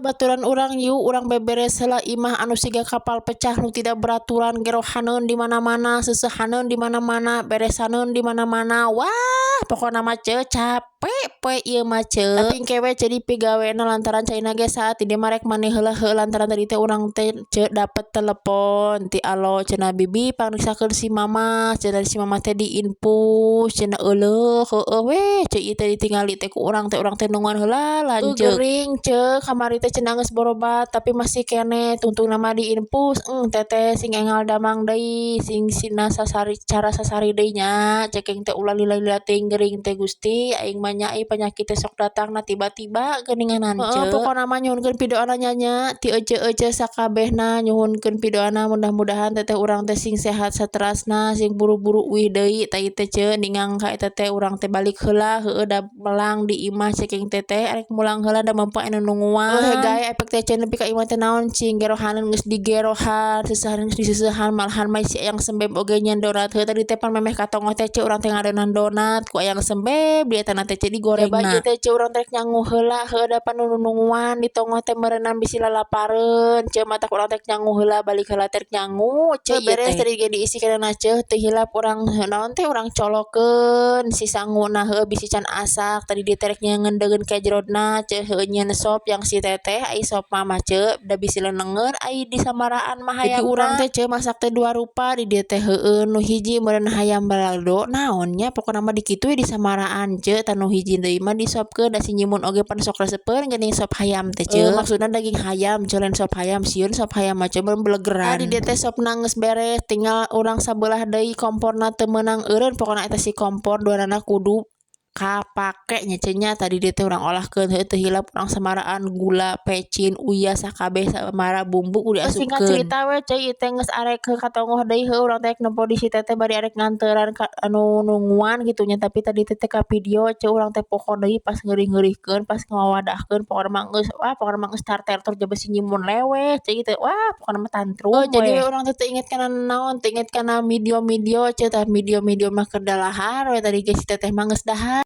Baturan urang, yuk urang beberes heula imah anu siga kapal pecah, nu tidak beraturan, gerohaneun di mana-mana, seusehaneun di mana-mana, beresaneun di mana-mana. Wah, pokona mah, ce, capek poe ieu mah, ce. Tapi engke we, ce, dipigawena lantaran caina ge saat di mah rek mandi heula. Heuh, lantaran tadi teh urang teh, ce, dapet telepon ti Alo cenah, "Bibi, pangriksakeun si Mama," cenah, si Mama teh diinfus cenah. Euleuh, heueuh we, ce, ieu teh ditingali teh ku urang teh, urang teh nungguan heula lanceuk gering, ce. Kamari teh cenah geus borobat, tapi masih keneh, tungtungna mah diinfus. Teteh sing enggal damang deui, sing sina sasari cara sasari deui nya, cekeng teh ulah lila-lila teuing gering teh. Gusti, aing mah nya ai penyakit teh sok datangna tiba-tiba geuninganan, ce. Pokona mah nyuhunkeun pidoana nya nya ti ece-ece sakabehna, nyuhunkeun pidoana mudah-mudahan teteh urang teh sing sehat saterasna, sing buru-buru uih deui tah ieu teh, ce. Ningang ka eta teh urang teh balik heula, heueuh, da melang di imah cekeng teteh arek mulang heula, da mampu anu nungguan. Heuh gae efek teh, ce, nepi ka imah teh naon cing, gerohaneun geus digerohan, seusehan geus diseusehan, malahan mah si Eyang Sembeb oge nyeun donat. Heuh, tadi teh pan memeh ka tonggoh teh, ce, urang teh ngadonan donat ku Eyang Sembeb di etana teh, ce, digorengna. Ieu teh, ce, urang teh rek nyangu heula. Heueuh, da pan nu nungguan di tonggoh teh meureunan bisi lalapareun, ce, matak urang teh nyangu heula, balik heula teh rek nyangu, ce. Beres tadi ge diisi kana, ce. Teu hilap urang naon teh, urang colokeun si sanguna, heueuh, bisi can asak. Tadi dieu teh rek ngendegeun kejrodna, ce. Heueuh, nyieun sop yang si teteh, ai sop mah, ce, da bisi leunengeun ai di samaraan mah hayamna. Urang teh, ce, masak teh dua rupa di dieu teh. Heueuh, nu hiji meureun hayam balado naon nya, pokona mah dikitu we di samaraan, ce. Tah, nu hiji deui mah disopkeun, da si Nyimun oge pan sok resepeun geuning sop hayam teh, ce, maksudna daging hayam, ce, lain sop hayam. Sieun sop hayam mah, ce, belegeran. Di dieu teh sopna geus beres, tinggal urang sabelah deui komporna teu meunang eureun. Pokona eta si kompor duanana kudu kapake nya, ce, nya. Tadi dieu teh urang olahkeun. Heueuh, teu hilap urang samaraan gula, pecin, uyah, sakabeh samara bumbu kudu diasupkeun. Singkat cerita we, ce, ieu teh geus arek ka tonggoh deui. Heueuh, urang teh nempo di si teteh bari arek nganteran ka anu nungguan kitu nya, tapi tadi teh teu kavideo, ce. Urang teh poho deui pas ngeurih-ngeurihkeun, pas ngawadahkeun. Pokona mah geus, wah, pokona mah geus tartertor jaba si Nyimun leweh, ce, ieu teh. Wah, pokona mah tantrum we. Jadi we urang teh teu inget kana naon, teu inget kana video-video, ce. Tah, video-video mah keur dalahar we, tadi ge si teteh mah geus dahar.